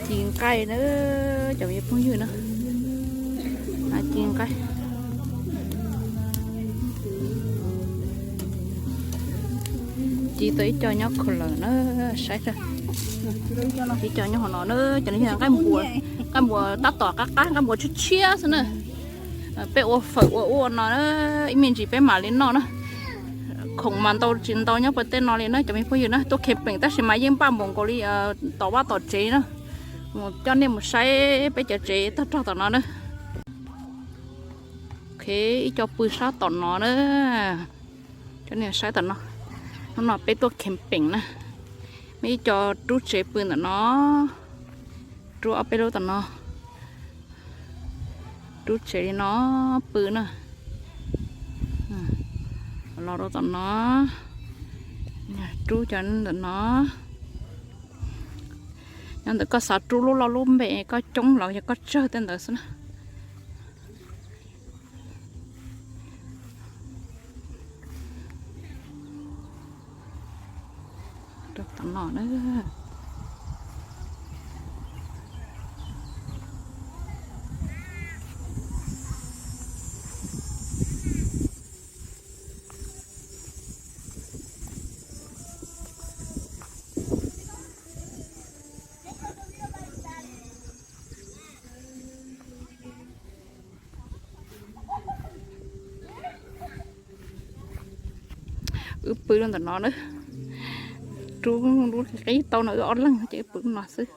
Ci nqaij na, cov me phooj ywg na, ci nqaij. Ci tau ib co nyob khaus lawm na, saib, ib co nyob hauv no na, cov no yog nqaij npuas, nqaij npuas tab tom qab qab, nqaij npuas tshiab tshiab xwb na. Peb ua fawm ua ub ua no, ib me ntsis peb mam li noj na. Khoom mas ntau tsis ntau nyob puag tej no li na cov me phooj ywg na, tuaj camping tab sis mas yeej npaj npaum nkaus li tom vaj tom tsev na. Mus coj nej mus saib peb cov tsev tag rog tom no na. Ok, ib co pw sab tom no na. Coj nej saib tom no. Hnub no peb tuaj camping na. Muaj ib co rub tsev pw ntawm no. Rub ob peb lub tom no. Rub tsev li no pw na. Los rau tom no. Rub cov ntawm no. Nyob ntawm koj xav rub lub loj lub npe koj coob los yog koj tsawg tej ntawd xwb na. Rau tom no na. Wb pw rau ntawm no na. Rub lub qib tau no wb ob leeg ces wb pw no xwb.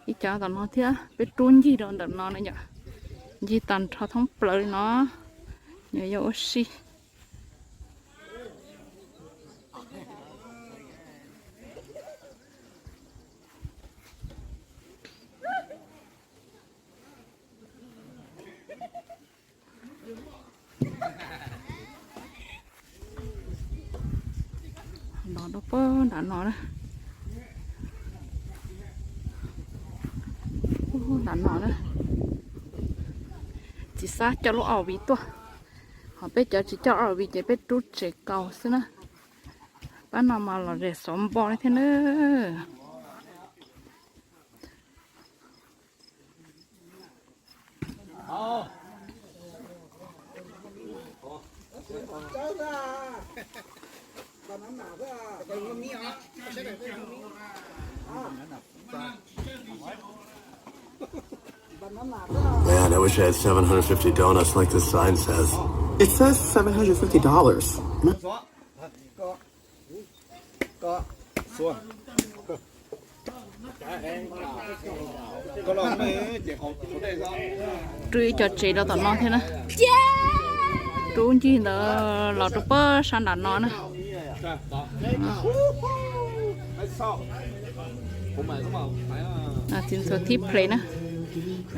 Ib co tom no thiab, peb rub ncig rau ntawm no na yom. Ncig tag nrho thoob plaws li no, yog ua si. Los rau puag nram no na. Puag nram no na. Txiv Xab coj lub R V tuaj, ho peb cov tsis coj R V ces peb rub tsev kaus xwb na. Pab no mas los zes xov npo li thiab na. Man, I wish I had seven hundred fifty donuts like the sign says. It says seven hundred fifty dollars. Rub ib co tsev rau tom no thiab na. Rub ncig ntawd los rau puag sab nram no na. Txiv ntxhuav thib play na.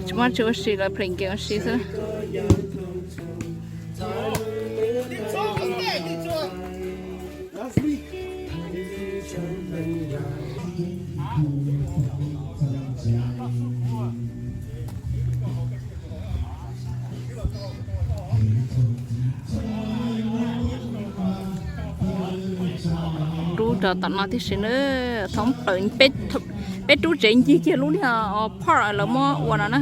Tsis muaj tsis ua si, lawv play game ua si xwb. Rub rau tom no tib si na, thoob plaws, peb rub tsev ncig kiag lub niag park lawv muab ua no na.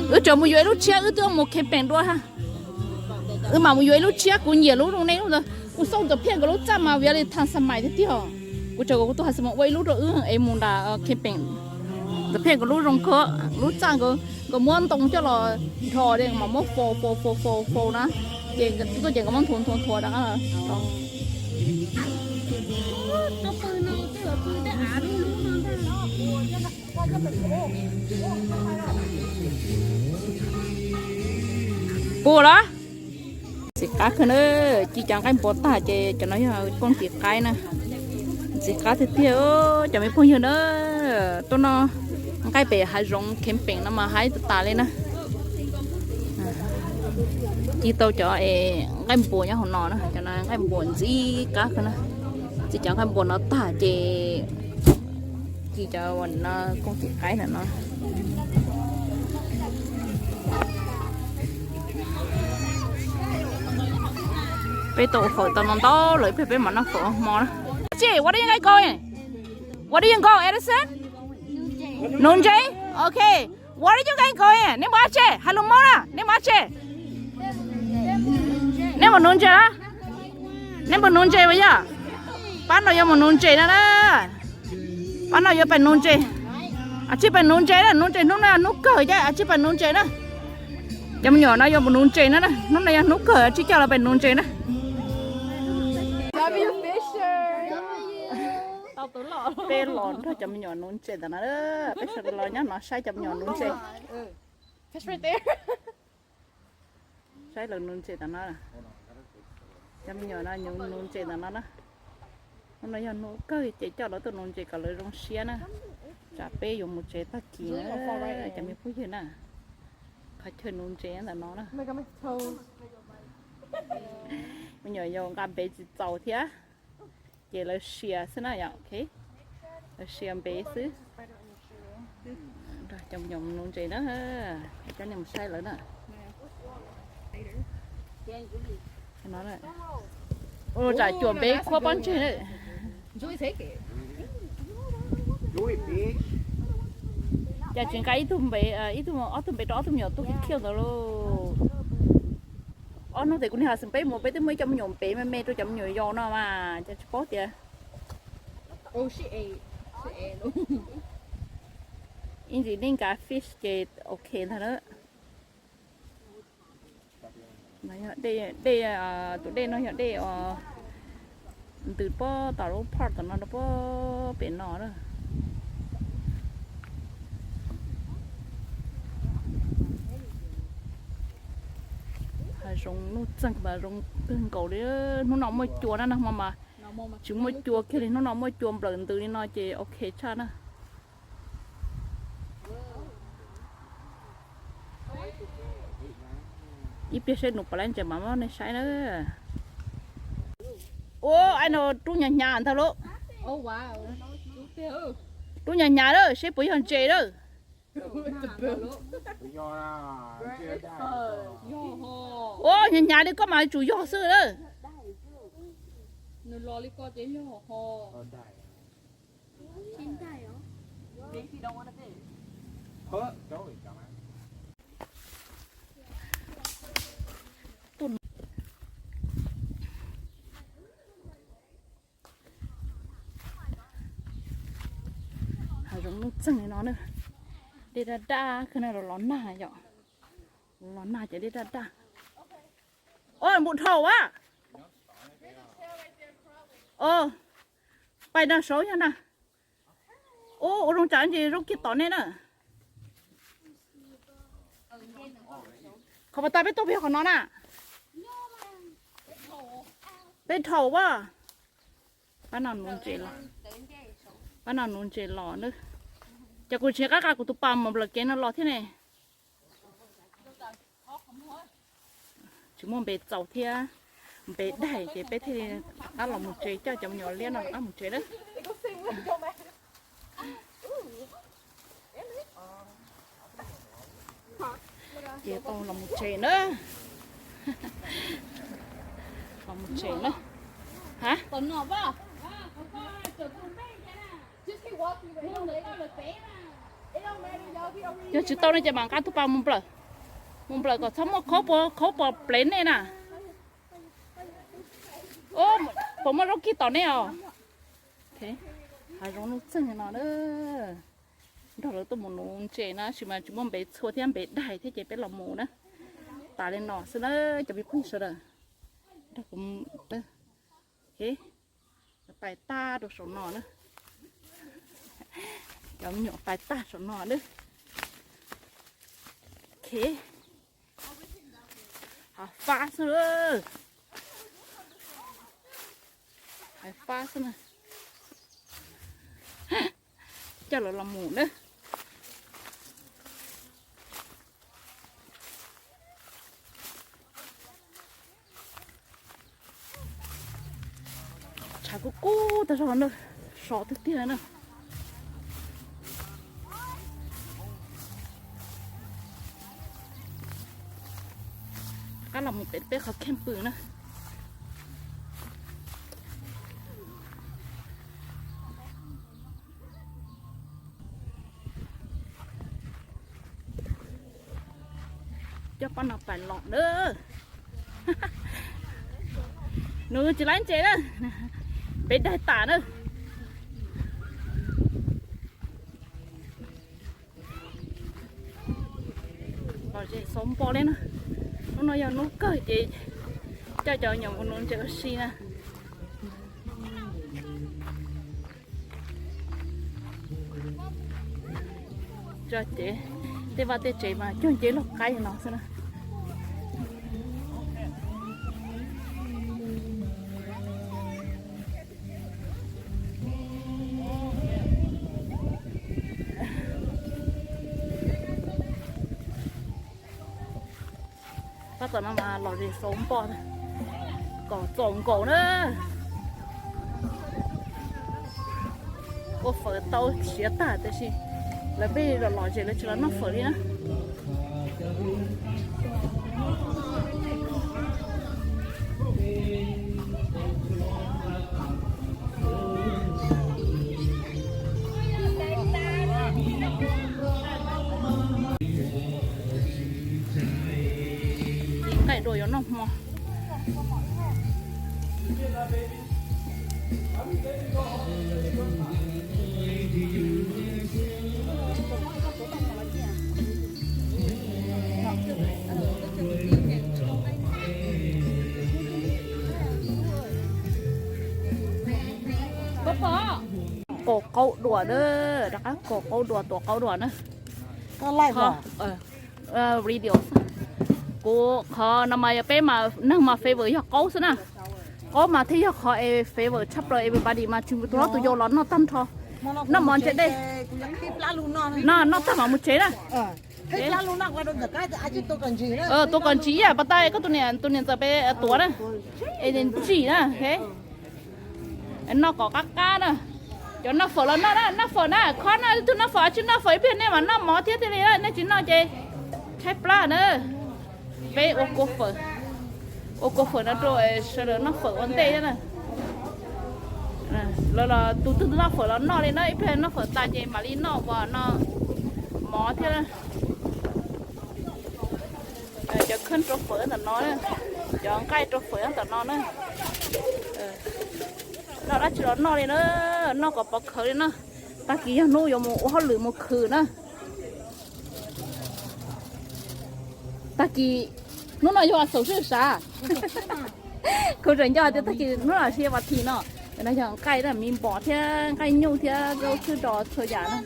Wb tseem mus yuav ib lub tshiab, wb twb mus camping dua ha. Wb mam mus yuav ib lub tshiab, kuv nyiam lub zoo nej lub ntawd. Kuv xauj Ntxawm Phiaj nkawd lub txaj mas via li tham xa mais tiag tiag. Kuv tseem kom kuv tus hais xas mas ua ib lub rau wb es mus nram camping. Ntxawm Phiaj nkawd lub zoo kawg, lub txaj nkawd, nkawd muab ntoo coj los nrho li mas muab faus faus faus faus faus na, ces tuaj ces nkawd muab nthuav nthuav nthuav rov qab. Puas los? Ntxim qab kawg na, ci cov nqaij npua tag ces cov no yog kooj tis qaib na. Ntxim qab tiag tiag cov me phooj ywg na, tuaj noj nqaij pem hav zoov camping no mas haib tas tas li na. Ci tau cov es nqaij npua nyob hauv no na, cov no nqaij npua ntxim qab kawg na. Ci cov nqaij npua no tag ces ci cov uas no kooj tis qaib ntawm no. Peb tau ua fawm tau no ntau lawm, ib pliag peb mam noj fawm hmo na. What are you guys going? What are you going, Edison? Nuv ntses? Ok. What are you guys going? Nej mus dab tsi? Hais lus Hmoob na, nej mus dab tsi? Nej mus nuv ntses a? Nej mus nuv ntses mas yog? Pab no yuav mus nuv ntses no na. Pab no yuav pais nuv ntses. Ab tsi pais nuv ntses na, nuv ntses hnub no yog hnub kawg ces ab tsi pais nuv ntses na. Cov me nyuam no yuav mus nuv ntses na, hnub no yog hnub kawg, ab tsi coj lawv pais nuv ntses na. Peb los nrog cov me nyuam nuv ntses ntawm no, peb sawv daws los nyob no saib cov me nyuam nuv ntses. Saib lawv nuv ntses ntawm no. Cov me nyuam no nuv ntses ntawm no na. Hnub no yog hnub kawg ces coj lawv tuaj nuv ntses kom lawv zoo siab na. Tsam peb yuav mus tsev tag kis na, cov me phooj ywg na. Qhov chaw nuv ntses ntawm no na. Me nyuam yaus nqa npev tsis txaus thiab. Ces lawv sia xwb na yom, ok. Lawv sia npev xwb. Cov me nyuam nuv ntses na, coj nej mus saib lawv na. Ua tsam cuam npev khuab pob ntseg na. Cas tsis nqa ib tug npev, ib tug, ob tug npev rau ob tug me nyuam tuaj khiav khiav ntawd lauj. Ob hnub tes kuv niag hais xwm peb mus peb twb muaj ib co me nyuam npev me me rau cov me nyuam yaus no mas cas tsis paub tias. Ib ntsis nej nqa fish ces ok ntag na. Dej, tus dej no yog dej ntws pob tom lub park tom no rau pob pem no na. Hav zoov nuj txeeg mas zoo kawg nkaus li. Hnub no muaj cua na, nag hmo mas tsis muaj cua kiag li, hnub no muaj cua nplawm ntws li no ces ok tshaj na. Ib pliag seb nws pom lab ntses mas muab nej saib na. Ua ai no rub hnyav hnyav ntag lauj. Rub hnyav hnyav lawm seb puas yog ntses lawm. Ua hnyav hnyav li koj mas tsum yog xwb lawm. Hav zoov nuj txeeg li no na. Dej daj daj kawg na, los nag yom. Los nag ces dej daj daj. Ua npus dhau a. Pais nag saud yog na. Ua zoo tsam ntsis zoo kiag tom nej na. Qhov pas tas peb tuaj pem qhov no na. Peb dhau a. Pab no nuv ntses los, pab no nuv ntses los na. Ces kuv tsis nqa kuv tus pas mus nplawm kev no los thiab ne. Tsis muaj npe txaus thiab, npe daig ces peb thiaj li rov qab los mus tsev, coj cov me nyuam liab no rov qab mus tsev na. Ces tau los mus tsev na. Los mus tsev na. Ha? Yog tsis tau no ces mam nqa tus pas mus nplawm, mus nplawm kom txhob muaj khaub pua, khaub pua plev nej na. Puas muaj zaub kib tom nej os? Hav zoov nuj txeeg no na. Nrog lawv tuaj mus nuv ntses na, tab sis mas tsis muaj npe txhua thiab npe daig thiab ces peb los mus na. Tas li no xwb na cov me phooj ywg sawv daws. Nrog kuv, pais tag rau saum no na. Cov me nyuam pais tag saum no na. Hav fab xwb. Hav fab xwb na. Coj lawv los mus na. Tshav kub kub tag zog na, sov tiag tiag na. Rov qab los mus pem peb qhov kheej pw na. Coj pab no pais los na. Nws tsis laib ntses na, peb daig tas na. Lom zem xauv npo li na. Hnub no yog hnub kawg ces coj cov nyuam mus nuv ntses ua si na. Tso ces tej vaj tej tsev mas cuag nce lub qaib no xwb na. Tab tom no mas lom zem xauv npo kom txaus nkaus na. Ua fawm tau siav tag tiam sis lawv pheej lom zem lawv tsis los noj fawm li na. Nqaij dua yuav noj hmo. Kaus qaub dua na, rov qab kaus qaub dua, tua qaub dua na. Video. Kuv qhov no mas yog peb mas neeg mas favorite yog qaub xwb na. Qaub mas thiaj yog qhov favorite tshaj plaws, everybody mas tsis mus tus hlob tus yau los noj tag nrho. Noj mov ntse dej. No noj tag mam mus tsev na. Tua kom ntsim ib yam pas tas koj tus niam, tus niam ntxawm peb tuav na. Es ntsim na. Noj kom qab qab na. Cov noj fawm los noj na, noj fawm na, khob na, ib tug noj fawm, tsis noj fawm ib pliag nej mam noj mov thiab thiaj li na, nej tsis noj ces tshaib plab na. Peb ua kua fawm, ua kua fawm no rau sawv daws noj fawm ua ntej na. Los los tus twg noj fawm los noj li na, ib pliag noj fawm tas ces mam li noj ua no mov thiab. Cov kheej rau fawm ntawm no, cov nqaij rau fawm ntawm no na. Noj dab tsi los noj li na, noj kom pov khawv li na. Tag kis yog hnub yuav mus ua hauj lwm mus khwv na. Tag kis hnub no yog xaum sij sav. Kuv tseem nco tias tag kis hnub no siav vas thiv no. No yog nqaij na, me npom thiab nqaij nyuj thiab zaub xwb ros txhua yam na.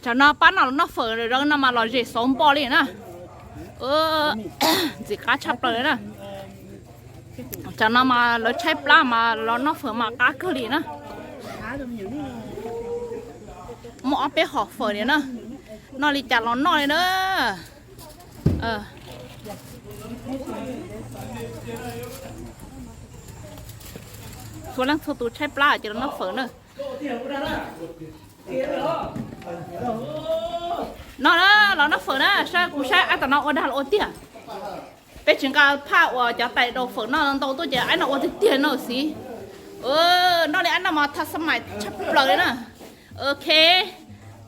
Tsam no pab no los noj fawm zoo no mas lom zem xauv npo li na. Ntxim qab tshaj plaws li na. Tsam no mas lawv tshaib plab mas los noj fawm mas qab kawg li na. Muaj ob peb hom fawm li na. Noj li cas los noj li na. Txhua leej txhua tus tshaib plab ces los noj fawm na. No na, los noj fawm na, saib kuv saib ab tom no ua dag los ua tiag. Peb tsis nqa phaj uas cov tais daus fawm noj ntau tuaj ces ab no ua tiag tiag no xwb. Noj li ab no mas thaj xab mais tshaj plaws li na. Ok,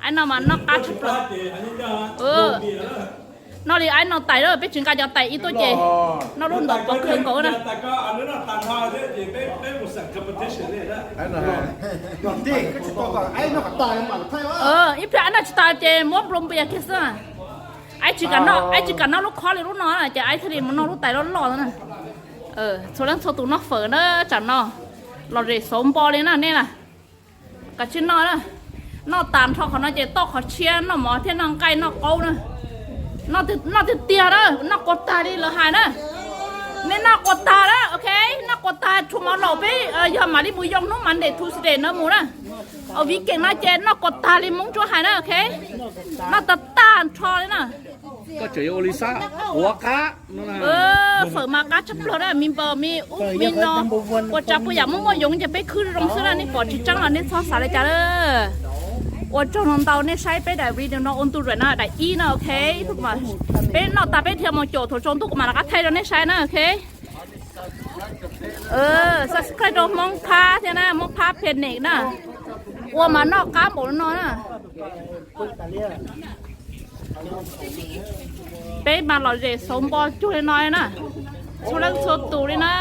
ab no mas noj qab tshaj plaws. Noj li aib no tais lawm, peb tsis nqa cov tais ib tuaj ces noj lub ntawd pov kawg nkaus na. Ib pliag aib noj tsis tas ces muab nplu npias kiag xwb. Aib tsis kam noj, aib tsis kam noj lub khob li lub no na, ces aib thiaj li mus noj lub tais loj loj na. Txhua leej txhua tus noj fawm na, tsam no los zem xauv npo li na nej na. Kav tsij noj na. Noj tas nrho qhov no ces toj qhov tshiab noj mov thiab noj nqaij noj qaub na. Noj tiag tiag na, noj quas tag li lawv hais na. Nej noj quas tag na, ok, noj quas tag rhuav mov laum peb yog mam li mus yoo hnub Monday Tuesday na mus na. Au vib keem no ces noj quas tag li Hmoob Ntsuab hais na, ok. Noj tag tag nrho li na. Koj tseem yuav ua li xab quav qab. Fawm mas qab tshaj plaws na, me npaws me ub me no. Ua tsav puas yam muaj muaj yoov ces peb khwb zoo xwb na, nej pom tsis tseeb los nej txhob xav li cas na. Ua tsaug ntau nej saib peb daim video no ua ntu zus na, daim ib na, ok. Peb noj tas peb dhia mus caum thaum tsaus ntuj kuv mam rov qab thaij rau nej saib na, ok. Subscribe rau Hmoob Phab thiab na, Hmoob Phab Phoenix na. Ua mas noj qab npaum no na. Peb mas lom zem xauv npo cuag li no na. Txhua leej txhua tus li na.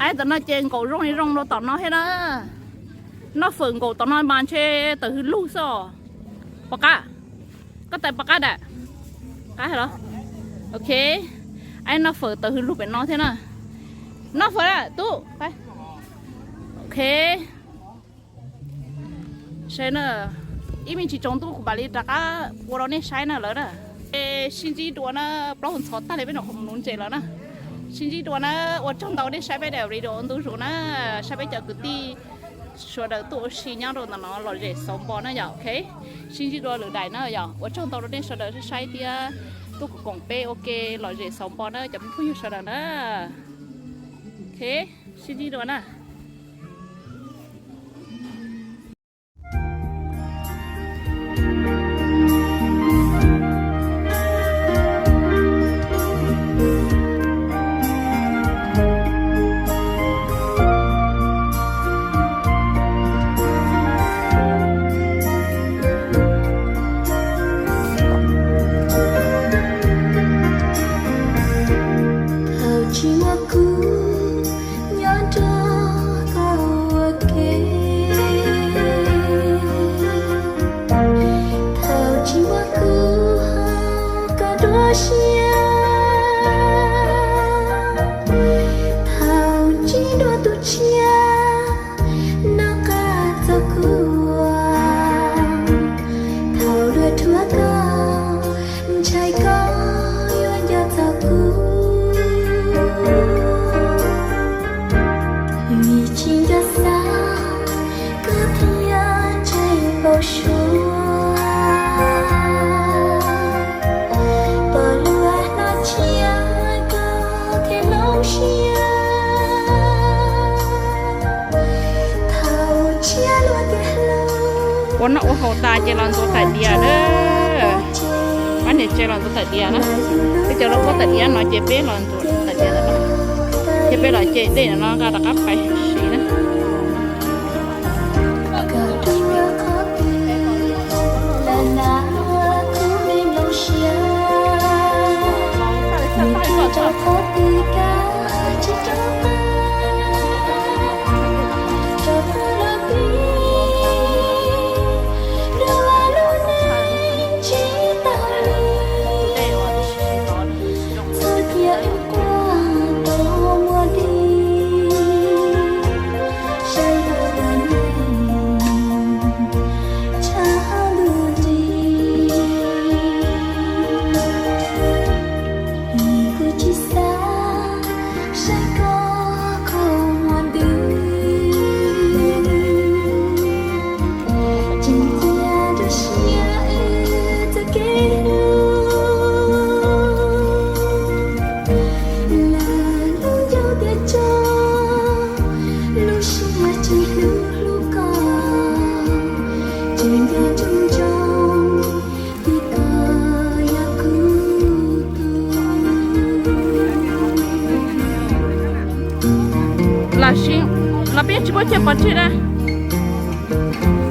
Aib, tam no ces nkaum zoo li zoo rau tom no thiab na. Noj fawm nkaum tom no mas ntshe tawm hws lug xwb os. Pom qab. Koj tais pom qab dam? Qab los? Ok. Aib, noj fawm tawm hws lug pem no thiab na. Noj fawm na tub. Ok. Saib na, ib me ntsis tsaus ntuj kuv mam li rov qab ua rau nej saib na lawm na. Es sib ntsib dua na, plaub hau ntxhov tag li peb nyuam qhuav mus nuv ntses lawm na. Sib ntsib dua na, ua tsaug ntau nej saib peb daim video ntu zus na, saib peb cov kwv tij sawv daws tuaj ua si nyob rau ntawm no lom zem xauv npo na yom, ok. Sib ntsib dua lwm daim na yom, ua tsaug ntau rau nej sawv daws saib thiab tuaj koom koom peb ua ke lom zem xauv npo na cov phooj ywg sawv daws na. Ok, sib ntsib dua na. Thaum tsis muaj kuv nyob nrog koj ua ke, thaum tsis muaj kuv hauv koj nruab siab, thaum ntsib dua tus tshiab noj qab txog kuv, thaum dua dhuav koj ntshai koj yuav nco txog kuv, vim tsis nco xav koj thiaj ntshai npau suav, pom luag hnav tshiab koj thiaj hloov siab. Ua noj ua haus tas ces los ntxuav taim diav na. Pab niam tsev los ntxuav taim diav na. Peb cov lub pob taim diav no ces peb los ntxuav taim diav ntawm no, ces peb los ce dej no nqa rov qab pais siv na. Kuv tsis xav saib koj Tsis, no peb tsis paub chaw pov tseg na.